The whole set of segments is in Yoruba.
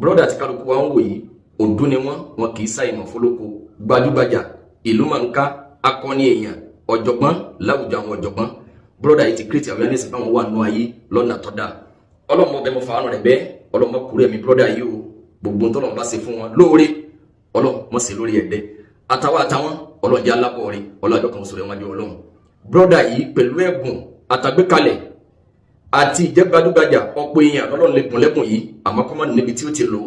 Brother tí kálukú wa ń wò yìí, òdú ni wọ́n, wọn kì í ṣàìmọ̀ fólóko, gbajúgbajà ìlú máa ń ká, akọni èèyàn, ọ̀jọ̀gbọ́n láwùjọ àwọn ọ̀jọ̀gbọ́n. Brother yìí ti create awareness báwọn wà nù ayé lọ́nà tó dáa. Ọlọ́mọ ọbẹ̀ mo fa àánú rẹ̀ bẹ́ẹ̀, ọlọ́mọ kúrẹ́ mi brother yìí o. Gbogbo ntọ́lọ́mọ bá ṣe fún wọn lóore, ọlọ́mọ ṣe lórí ẹ̀dẹ́ àtàwọn àtàwọn, ọlọ́njẹ́ alábọ̀ rẹ̀, ọlọ́jọ́ kan sọ̀rọ̀ ẹ̀wájú Ọlọ́run. Brother yìí, pẹ̀lú ẹ̀bùn àtàgbékalẹ̀ àti ìjẹ́gbadúgbajà, ọ̀pọ̀ èèyàn lọ́lọ́run lè gùn lẹ́bùn yìí, àmọ́ kọ́mọ́ níbi tí ó ti lò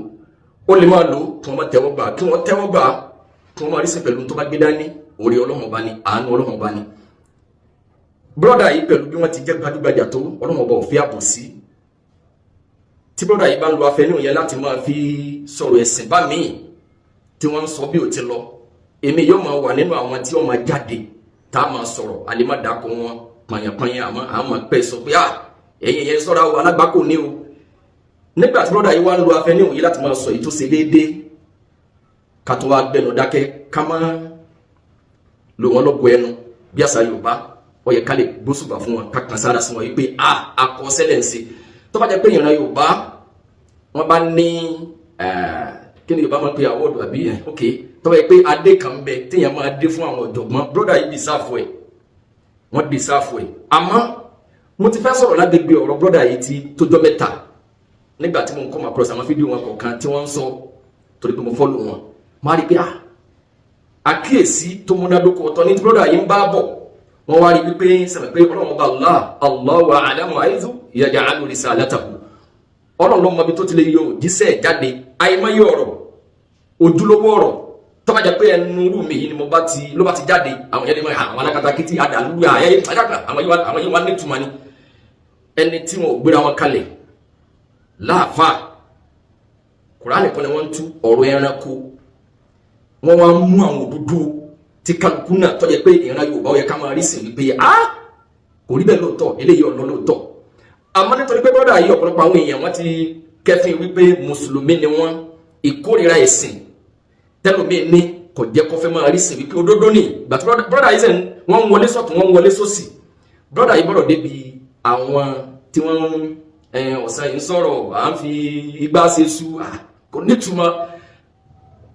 ó lè máa lò ó kí wọ́n má tẹ́wọ́ gbà, kí wọ́n tẹ́wọ́ gbà, kí wọ́n máa rí sí pẹ̀lú tó bá gbé dání. Orí Ọlọ́run ọba ni, àánú Ọlọ́run ọba ni. Brother yìí, pẹ̀lú bí wọ́n ti jẹ́ gbajúgbajà tó, Ọlọ́run ọba ò fi àbò sí. Tí brother yìí bá ń lo afẹ́nú yẹn láti máa fi sọ̀rọ̀ ẹ̀sìn bá míì tí wọ́n ń sọ bí ò ti lọ, èmi yóò máa wà nínú àwọn tí wọ́n máa jáde tá a máa sọ̀rọ̀ àlèmádàkọ wọn pàyànpàyàn, àmọ́ àwọn pẹ́ sọ pé ah, ẹ̀yin yẹn sọ́ra o, alágbákò ní o. Nígbà tí brother yìí wá ń lo afẹ́nú yìí láti máa sọ èyí tó ṣe déédéé, ká tó wá gbẹnu dákẹ́, ká má lò wọ́n lọ́gọ ẹnu bí àṣà Yorùbá, ó yẹ ká lè gbósùbà fún wọn, ká kàn sára sí wọn yìí pé a àkọsílẹ̀ ń ṣe. Tó bá jẹ́ pé ìran Yorùbá wọ́n bá ní, kí ni Yorùbá máa pe award àbí? Ok, tó bá jẹ́ pé adé kan ń bẹ téèyàn máa dé fún àwọn ọ̀jọ̀gbọ́n, brother yìí deserve ẹ̀, wọ́n deserve ẹ̀. Àmọ́ mo ti fẹ́ sọ̀rọ̀ lágbègbè ọ̀rọ̀ brother yìí ti tójọ́ mẹ́ta, nígbà tí mo ń come across àwọn fídíò wọn kọ̀ọ̀kan tí wọ́n ń sọ, torí pé mo follow wọn, máa rí pé ah, àkíyèsí tó múnádóko ọ̀tọ̀ ní brother yìí ń bá bọ̀. Wọ́n wá rí wípé sẹ̀mẹ̀ pé Ọlọ́run ọba Allah, Allahu a'lamu haythu yaj'alu risalatahu, Ọlọ́run ló mọ ibi tó ti lè yọ òjíṣẹ́ jáde. Àìmọye ọ̀rọ̀, ojúlówó ọ̀rọ̀, tó bá jẹ́ pé ẹnu rú mi yìí ni mo bá ti ló bá ti jáde, àwọn yẹn lè máa àwọn alákatakítí àdàlú àyẹ àdàkà, àwọn yìí wá nítumọ̀ ni. Ẹni tí wọn ò gbéra wọn kalẹ̀ láàfáà, Kùránì kan ni wọ́n ń tú ọ̀rọ̀ ẹranko, wọ́n wá mú àwọn òdúdú tí kálukú náà tó jẹ́ pé ìran Yorùbá, ó yẹ ká máa rí sí wípé a kò rí bẹ́ẹ̀ lóòótọ́, eléyìí ọ̀nà lóòótọ́. Àmọ́ nítorí pé brother yìí, ọ̀pọ̀lọpọ̀ àwọn èèyàn wọ́n ti kẹ́fín wípé mùsùlùmí ni wọ́n, ìkórìíra ẹ̀sìn tẹlomi ní kò jẹ́ kó fẹ́ máa rí sí wípé òdodo ni. Gbàtí brother yìí sẹ́ni, wọ́n ń wọlé sọ́tún, wọ́n ń wọlé sósì. Brother yìí bọ̀rọ̀ débi àwọn tí wọ́n ń ọ̀sán yìí ń sọ̀rọ̀, à ń fi igbá ṣe sú, kò nítumọ̀.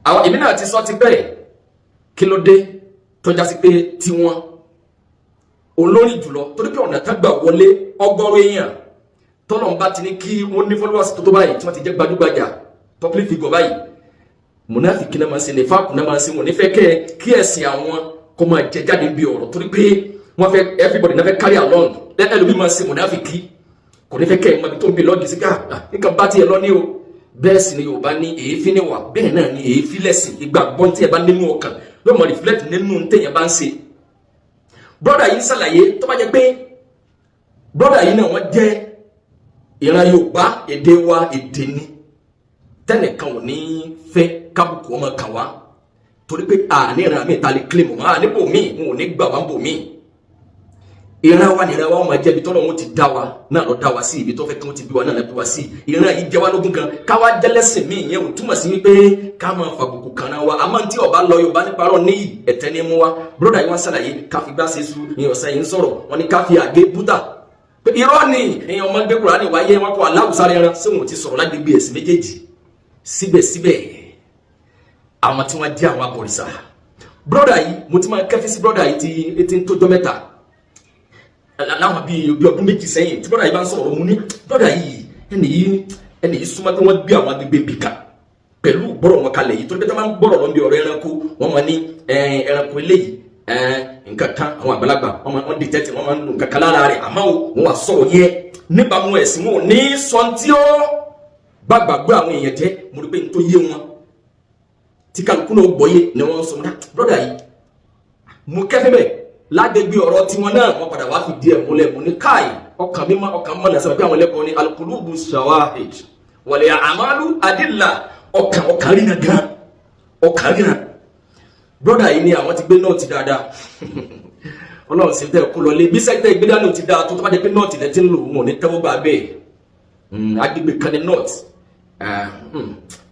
Àwọn èmi náà ti sọ ti bẹ́ẹ̀. Kí ló dé tó já sí pé tiwọn olórí jùlọ? Torí pé ọ̀nà tá gbà wọlé, ọgọ́rùn èèyàn tọ́lọ̀ ń bá ti ní kí wọ́n ní followers tó tó báyìí, tí wọ́n ti jẹ́ gbajúgbajà public figure báyìí, mùnáfíkì náà máa ń ṣe, nífàkù náà máa ń ṣe. Wọn nífẹ̀ẹ́ kẹ́ kí ẹ̀sìn àwọn kó máa jẹ jáde bí ọ̀rọ̀, torí pé wọ́n fẹ́ everybody náà fẹ́ carry along. Ẹlòmíì máa ń ṣe mùnáfíkì, kò ní fẹ́ kẹ́ ẹ̀ mọ́ ibi tó ń bi lọ́ọ̀gì sí ká nǹkan bá tiẹ̀ lọ ní o. Bẹ́ẹ̀ sì ni Yorùbá ní èéfín ní wà, bẹ́ẹ̀ náà ni èéfín lẹ̀sìn. Ìgbàgbọ́ tí ẹ bá nínú ọkàn yóò mọ̀ reflect nínú téèyàn bá ń ṣe. Brother yìí ṣàlàyé, tó bá jẹ́ pé brother yìí náà wọ́n jẹ́ ìran Yorùbá, èdè wa èdè ni tẹnìkan ò ní fẹ́ kábùkù ọmọ kan wá, torí pé àní ìran mi ta lè claim mọ́, àní bò mí, n ò ní gbà wá bò mí. Ìran wa nìran wa ọmọ jẹ́. Ibi tọ́lọ́ wọn ti dá wa náà lọ dá wa sí, ibi tó fẹ́ kí wọ́n ti bí wa náà lọ bí wa sí. Ìran yìí jẹ́ wa lógún gan. Káwa jẹ́lẹ́sìn mí, ìyẹn ò túmọ̀ sí wípé ká máa fàbùkù kan náà wa. Àmọ́ tí ọba lọ Yorùbá nípa ọ̀rọ̀ níyì ẹ̀tẹ́ ní mú wa. Brother yìí wọ́n ṣàlàyé káfí gbá ṣe su ní ọ̀sẹ̀ yìí ń sọ̀rọ̀, wọn ní káfí àgé bútà pé irọ́ ni èèyàn ọmọ gbé Kùránì wáyé, wọn kọ aláwùsáré ẹran sí wọn ti sọ̀rọ̀ lágbègbè ẹ̀sìn méjèèjì. Síbẹ̀síbẹ̀, àwọn tí wọ́n jẹ́ àwọn abọ̀rìṣà, brother yìí, mo ti máa kẹ́fí sí brother yìí ti ń tójọ́ mẹ́ta, láwọn bíi ọdún 2 sẹ́yìn, tí brother yìí bá ń sọ̀rọ̀, mo ní brother yìí, ẹni yìí súnmọ́ pé wọ́n gbé àwọn agbègbè bìkà pẹ̀lú gbọ́rọ̀ wọn kalẹ̀ yìí, torí pé tí wọ́n máa ń gbọ́rọ̀ lọ́n bí ọ̀rọ̀ ẹranko, wọ́n máa ní ẹranko eléyìí, nǹkan kan, àwọn àgbàlagbà wọ́n máa ń dìtẹ́tì, wọ́n máa ń lo nǹkan kan lára rẹ̀. Àmọ́ wọ́n wà sọ̀rọ̀ yẹ níbàámu ẹ̀sìn, wọn ò ní sọ tí ó gbàgbàgbọ́ àwọn èèyàn jẹ́. Mo rí pé n tó yé wọn tí kálukú náà gbọ́yé ni wọ́n sọ. Mọ́ brother yìí, mo kẹ́fẹ́ bẹ́ẹ̀ lágbègbè ọ̀rọ̀ tiwọn náà, wọ́n padà wá fi díẹ̀ múlẹ̀. Mo ní káì, ọkàn mi ọkàn mọ́ náà sọ pé àwọn ẹlẹ́kọ̀ọ́ ní alukulubu shawahid wal a'malu adilla. Ọkàn rí na gan, ọkàn rí na. Brother yìí ni àwọn ti gbé North dáadáa. Ọlọ́run sì tẹ́ kó lọlé bí sẹ́tẹ̀ gbé dání ti dáa tó. Tó bá jẹ́ pé North lẹ́ ti ń lò, wọn ò ní tẹ́wọ́ gbà bẹ́ẹ̀. Agbègbè kan ní North,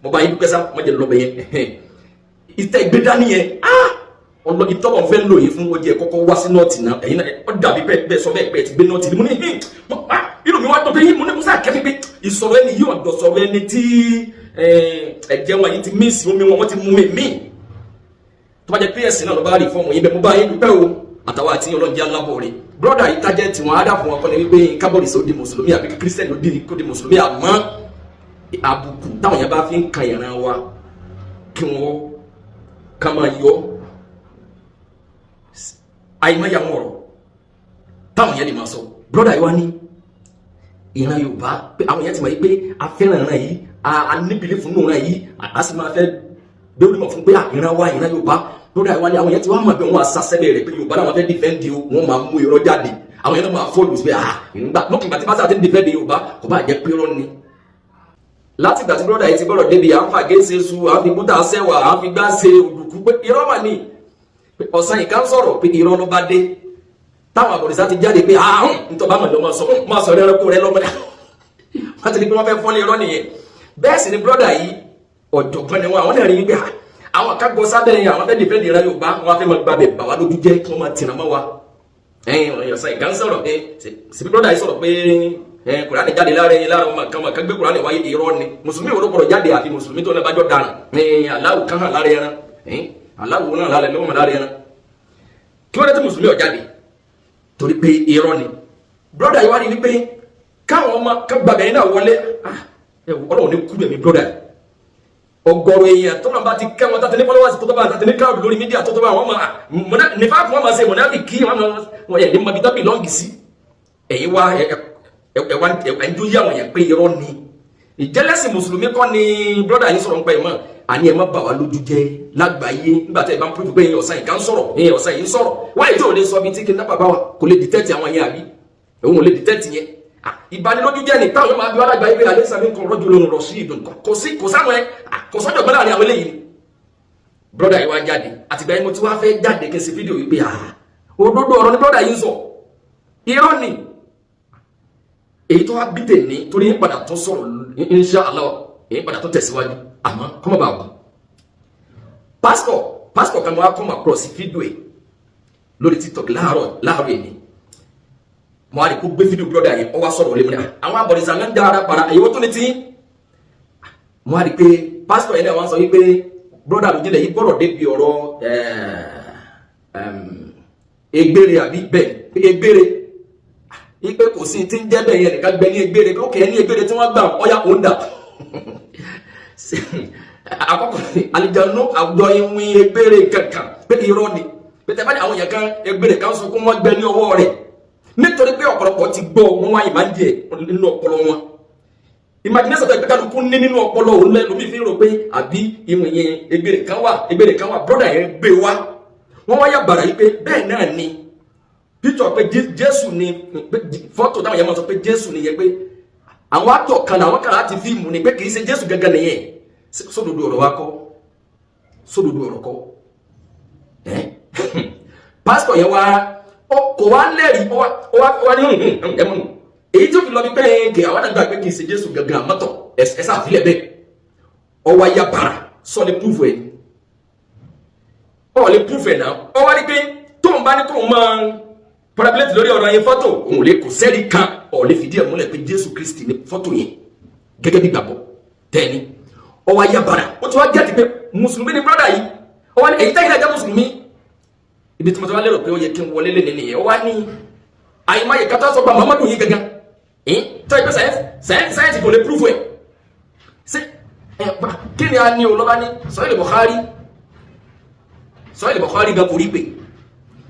mo bá yín dúpẹ́ sá, mo jẹ́ lọ́bẹ̀ yẹn. Ìtẹ́ gbé dání yẹn, ah, Ìtọ́lọ̀ fẹ́ lò yín fún ojú ẹ̀ kọ́kọ́ wá sí North náà. Ẹ̀yin náà, ó dàbí bẹ́ẹ̀ bẹ́ẹ̀ sọ bẹ́ẹ̀ pé ẹ ti gbé North ni. Mo ní inú mi wá dùn pé mo ní musa kẹ́fí pé ìsọ̀rọ̀ ẹni yìí ọ̀dọ̀ sọ̀rọ̀ ẹni tí ẹ̀jẹ̀ wọn yìí ti míìsì omi wọn, wọ́n ti mú mi míì. Tó bá jẹ́ pé ẹ̀sìn náà ló bá rí fọ́ọ̀mù yín bẹ́ẹ̀, mo bá yín dúpẹ́ o. Àtàwọn àti ọlọ́njẹ́ alábọ̀ rẹ̀. Brother yìí tájẹ́ tí wọ́n á dà fún wọn kọ́ ni wípé kábọ̀dì sọ di mùsùlùmí àbí kírísítẹ́nì ó di kó di mùsùlùmí, àmọ́ àbùkù táwọn yẹn bá fi ń kan ìran wa, kí wọ́n ká máa yọ àìmọye àwọn ọ̀rọ̀ táwọn yẹn lè máa sọ. Brother yìí wá ní ìran Yorùbá pé àwọn yẹn ti mọ̀ yìí pé a fẹ́ràn ìran yìí, a níbìlì fún ìran yìí, a sì máa fẹ́ gbé orí mọ̀ fún pé ìran wa, ìran Yorùbá. Brother yìí wá ní àwọn yẹn ti wá mọ̀ pé wọ́n asásẹ́bẹ̀ rẹ̀ pé Yorùbá làwọn fẹ́ defend o, wọ́n máa mú irọ́ jáde. Àwọn yẹn náà máa follow sí pé ah, ìgbà lókùn ìgbà tí bá sáà ti ń defend Yorùbá, kò bá jẹ́ pé irọ́ ni. Láti ìgbà tí brother yìí ti gbọ́dọ̀ débi à ń fà gé ṣe su, à ń fi bútà sẹ́wà, à ń fi gbá ṣe òdùkú, pé irọ́ mà ní ọ̀sán yìí ká ń sọ̀rọ̀ pé irọ́ ló bá dé, táwọn àbọ̀dìsá ti jáde pé ààrùn nítorí bá mọ̀ lọ́mọ sọ máa sọ̀rọ̀ ẹranko rẹ lọ́mọdé. Wọ́n ti ní pé wọ́n fẹ́ fọ́lé irọ́ nìyẹn. Bẹ́ẹ̀ sì ni brother yìí, ọ̀jọ̀gbọ́n ni wọn. Àwọn náà rí wípé àwọn kágbọ́ sábẹ́ yẹn, àwọn fẹ́ defend ìran Yorùbá, wọn fẹ́ máa gbàbẹ̀ bà wá lójú jẹ́, kí wọ́n máa tìǹà mọ́ wa. Ẹ̀yìn ọ̀sán ìgá ń sọ̀rọ̀ ẹ̀ síbi brother yìí sọ̀rọ̀ pé Kùránì jáde lára ẹyin lára ọmọ kan kan gbé Kùránì wáyé. Irọ́ ni. Mùsùlùmí wo ló gbọ́dọ̀ jáde? Àfi mùsùlùmí tó náà bá jọ dànù. Aláwò kan hàn lára ẹran, aláwò náà lára lọ́wọ́ lára ẹran. Kí wọ́n dé tí mùsùlùmí ò jáde? Torí pé irọ́ ni. Brother yìí wá ní wípé káwọn ọmọ gbàgbẹ́ yín náà wọlé. Ọlọ́run ní kúrò ẹ̀mí brother yìí. Ọ̀gọ̀rọ̀ èèyàn tó náà bá ti kẹ́ wọn tàtí ní followers tó tó bá tàtí ní crowd lórí media tó tó bá wọn máa nífà kí wọ́n máa ṣe mọ̀nàbí kí wọ́n máa ẹ̀ ní mọ̀bí tó belong sí. Ẹ̀yin wá ẹ̀ wá ẹ̀ ń jó yí àwọn yẹn pé irọ́ ni. Ìjẹ́lẹ́sìn mùsùlùmí kọ́ ni brother yìí sọ̀rọ̀ ń pẹ́ mọ́. Àní ẹ má bà wá lójú jẹ́ lágbàáyé. Nígbà tí ẹ bá ń prove pé ẹ̀yin ọ̀sán yìí kan sọ̀rọ̀, ẹ̀yin ọ̀sán yìí ń sọ̀rọ̀ wáyé tí ò lè sọ bí tí kìnnìkan bá wà, kò lè detect àwọn yẹn, àbí òun ò lè detect yẹn. Ìbanilójú jẹ́ ní táwọn yóò máa bí wá lágbàáyé pé alẹ́ sàmì nǹkan rọ́jò lóhùn rọ̀ sí ìdùn. Kò sí, kò sáwọn ẹ kò sọ́jọ́ gbọ́dọ̀ àárín àwọn eléyìí ni. Brother yìí wá jáde. Àtìgbà yẹn mo ti wá fẹ́ jáde kí n ṣe fídíò yìí pé òdodo ọ̀rọ̀ ni brother yìí ń sọ, irọ́ ni. Èyí tó wá bí tèmi torí ń padà tó sọ̀rọ̀, insha Allah, èyí padà tó tẹ̀síwájú, àmọ́ kọ́mọ̀ bá wù. Pásítọ̀ kan wá come across fídíò ẹ̀ lórí TikTok láàárọ̀ láàárọ̀ èmi. Mo wá rí kó gbé fídíò brother yẹn, ó wá sọ̀rọ̀ lé mi ní àwọn abọ̀dìsá ń dá ara para èyí wọ́n tó ní tí. Mo wá rí pé pásítọ̀ yẹn náà wá sọ wípé brother Àròjinlẹ̀ yìí gbọ́dọ̀ débi ọ̀rọ̀ egbére, àbí bẹ́ẹ̀, egbére ipe kò sí tí ń jẹ́ bẹ́ẹ̀ yẹn, nìkan gbẹ ní egbére pé ó kẹ́ ní egbére tí wọ́n gbà ọ̀yà òǹdà àkọ́kọ́ àlìjánu àwùjọ ìwìn egbére kankan, pé irọ́ ni, pé tẹ́ bá ní àwọn èèyàn kan egbére kan sunkún, wọ́n gbẹ ní ọwọ́ rẹ̀, nítorí pé ọ̀pọ̀lọpọ̀ ti gbọ́ wọn wá ìmájẹ nínú ọpọlọ wọn. Imagination tó ẹgbẹ́ kálukú ní nínú ọpọlọ òun lẹ́nu mi fi ń rò pé àbí ìwìn yẹn egbére kan wà, egbére kan wà. Brother yẹn gbé wá, wọ́n wá yà bàrà yìí pé bẹ́ẹ̀ náà ni picture pé Jésù ni, fọ́tò táwọn yẹn máa sọ pé Jésù ni yẹn, pé àwọn àtọ̀ kan làwọn kan láti fíìmù ni, pé kì í ṣe Jésù gẹ́gẹ́ nìyẹn. Sódodo ọ̀rọ̀ wa kọ́, sódodo ọ̀rọ̀ kọ́ ẹ́. Pásítọ̀ yẹn wá kò wá lẹ́rìí, ó wá ní ẹ̀mú èyí tó fi lọ bí pé kì àwọn àgbà pé kì í ṣe Jésù gẹ́gẹ́, àmọ́tọ̀ ẹ sàfilẹ̀ bẹ́ẹ̀. Ọwọ́ ayá bàrà sọ ní proof ẹ̀, ọ lè proof ẹ̀ náà. Ọ wá ní pé tóun bá ní kóun máa parabulate lórí ọ̀rọ̀ yẹn, fọ́tò òun lè kò sẹ́rí kan ọ̀ lè fìdí ẹ̀ múlẹ̀ pé Jésù Kristi ní fọ́tò yẹn gẹ́gẹ́ bí gbàgbọ́ tẹ́ni. Ọwọ́ ayá bàrà, ó ti wá jáde pé mùsùlùmí ni brother yìí. Ọ wá ní èyí táyì náà jẹ́ mùsùlùmí, ibi tí mo ti wá lérò pé ó yẹ kí n wọlé lé nìyẹn. Ó wá ní àyìnmáyé kátó sọ gba Muhammadu yìí gangan tó yẹ pé science kò lè prove ẹ̀ ṣe ẹ. Kí ni a ní o? Lọ́ba ní Sahih Bukhari, Sahih Bukhari gan kò rí pé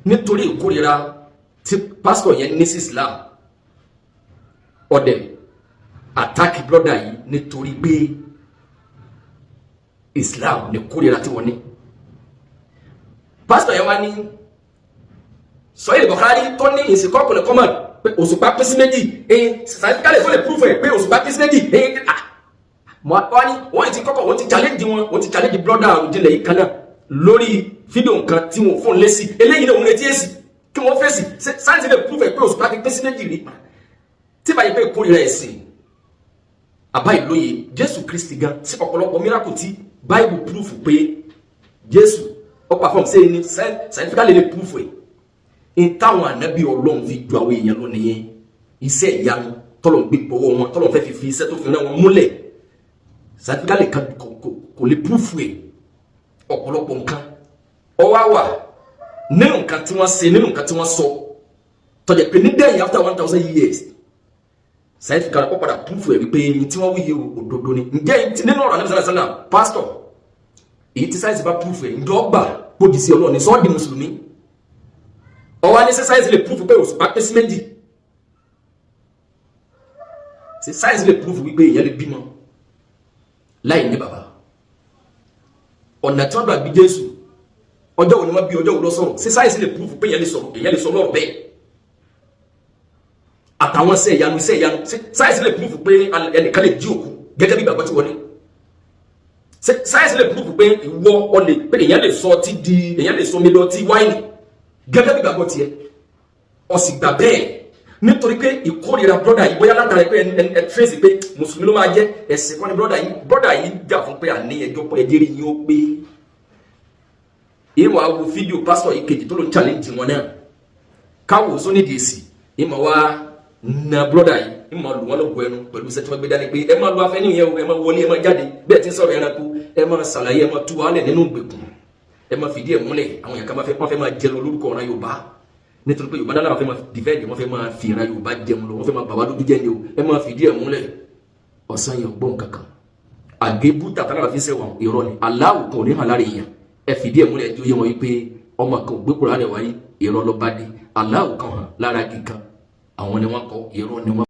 nítorí ìkórira tí pásítọ̀ yẹn ní sí Islam, ọ̀dẹ̀ attack brother yìí nítorí pé Islam ní kórira tí wọ́n ní. Pásítọ̀ yẹn wá ní Sahih Bukhari tó ní ìsìnkọ́ kò lè kọ́mọ̀ pé òṣùpá pín sí méjì, scientifically tó lè prove ẹ̀ pé òṣùpá pín sí méjì. Wọ́n ní wọ́n ti kọ́kọ́ wọ́n ti challenge wọn, wọ́n ti challenge brother Àròjinlẹ̀ yìí kan náà lórí fídíò nǹkan tí wọ́n fún lésì. Eléyìí náà òun retí èsì kí wọ́n fèsì. Sáyẹ́nsì lè prove ẹ̀ pé òṣùpá ti pín sí méjì rí? Tí báyìí pé kórìíra ẹ̀sìn àbá ìlóye Jésù Kristi gan sí ọ̀pọ̀lọpọ̀ miracle tí Bible proof pé Jésù Ó perform ṣé ní scientifically lè proof ẹ̀. N táwọn ànábì Ọlọ́run fi ju àwọn èèyàn lọ nìyẹn. Iṣẹ́ ìyanu tọ́lọ̀ gbé pọ̀wọ́ wọn, tọ́lọ̀ fẹ́ fi iṣẹ́ tó fi rán wọn múlẹ̀, scientifically kan kò lè proof ẹ̀. Ọ̀pọ̀lọpọ̀ nǹkan ó wá wà nínú nǹkan tí wọ́n ṣe, nínú nǹkan tí wọ́n sọ, tó jẹ́ pé nídẹ̀yìn, after 1,000 years, scientifically ó padà proof ẹ̀ wípé ní tí wọ́n wíyẹ òdodo ni. Ǹjẹ́ nínú ọ̀rọ̀ Ànábì sallallahu alaihi wasallam, pastor, èyí tí sáyẹ́nsì bá proof ẹ̀, ǹjọ́ gbà gbòdì sí Ọlọ́run ní sọ́ọ́ di mùsùlùmí? Ọwọ́ ní sáyẹ́nsì lè proof pé òṣùpá pín sí méjì? Ṣé sáyẹ́nsì lè proof wípé èèyàn lè bímọ láì ní bàbá? Ọ̀nà tí wọ́n gbà bí Jésù, ọjọ́ wo ni wọ́n bí, ọjọ́ wo lọ sọ̀rọ̀? Ṣé sáyẹ́nsì lè proof pé èèyàn lè sọ̀rọ̀, èèyàn lè sọ lọ́rọ̀ bẹ́ẹ̀? Àtàwọn iṣẹ́ ìyanu, iṣẹ́ ìyanu, sáyẹ́nsì lè proof pé ẹnìkan lè jí òkú gẹ́gẹ́ bí ìgbàgbọ́ tí wọ́n ní? Sáyẹ́nsì lè proof pé ìwọ ọlẹ̀ pé èèyàn lè sọ ọtí di, èèyàn lè sọ omi lọ tí wáìnì gẹ́gẹ́ bí ìgbàgbọ́ tiẹ̀? Ọ̀sì gbà bẹ́ẹ̀ nítorí pé ìkórìíra brother yìí, bóyá látara pé ẹ trace pé mùsùlùmí ló máa jẹ́. Ẹ̀sìn kọ́ni brother yìí. Brother yìí jà fún pé àní ẹjọ́ pé ẹjẹ́ rí yín ó pé ìwà wo fídíò pásítọ̀ yìí kejì tó ló ń challenge wọn náà, káwọ sónídìí èsì ìmọ̀ wá na brother yìí, ìmọ̀ lù wọ́n lọ́gọ̀ ẹnu pẹ̀lú iṣẹ́ tí wọ́n gbé dání pé ẹ máa lu afẹ́ nìyẹn o, ẹ máa wọlé, ẹ máa jáde bẹ́ẹ̀ tí ń sọ̀rọ̀ ẹranko, ẹ máa ṣàlàyé, ẹ máa tú wàhálẹ̀ nínú ìgbèkùn, ẹ máa fìdí ẹ̀ múlẹ̀. Àwọn èèyàn kan máa fẹ́, wọ́n fẹ́ máa jẹ lọ lórúkọ ọ̀ràn Yorùbá, nítorí pé Yorùbá náà wọ́n fẹ́ máa defend, wọ́n fẹ́ máa fi ìran Yorùbá jẹun lọ, wọ́n fẹ́ máa bà wá lójú jẹ́ ni o. Ẹ máa fìdí ẹ̀ múlẹ̀. Ọ̀sán yẹn gbọ́n kankan àgébú tàtàrà fi sẹ́wọ̀n, irọ́ ni. Aláwọ̀ kan ò ní hàn lára èèyàn. Ẹ fìdí ẹ̀ múlẹ̀, ẹ jó yé wọn wípé ọmọ kan ò gbé Kùránì wáyé, irọ́ ló bá dé. Aláwọ̀ kan hàn lára kíkan, àwọn ni wọ́n kọ, irọ́ ni wọ́n.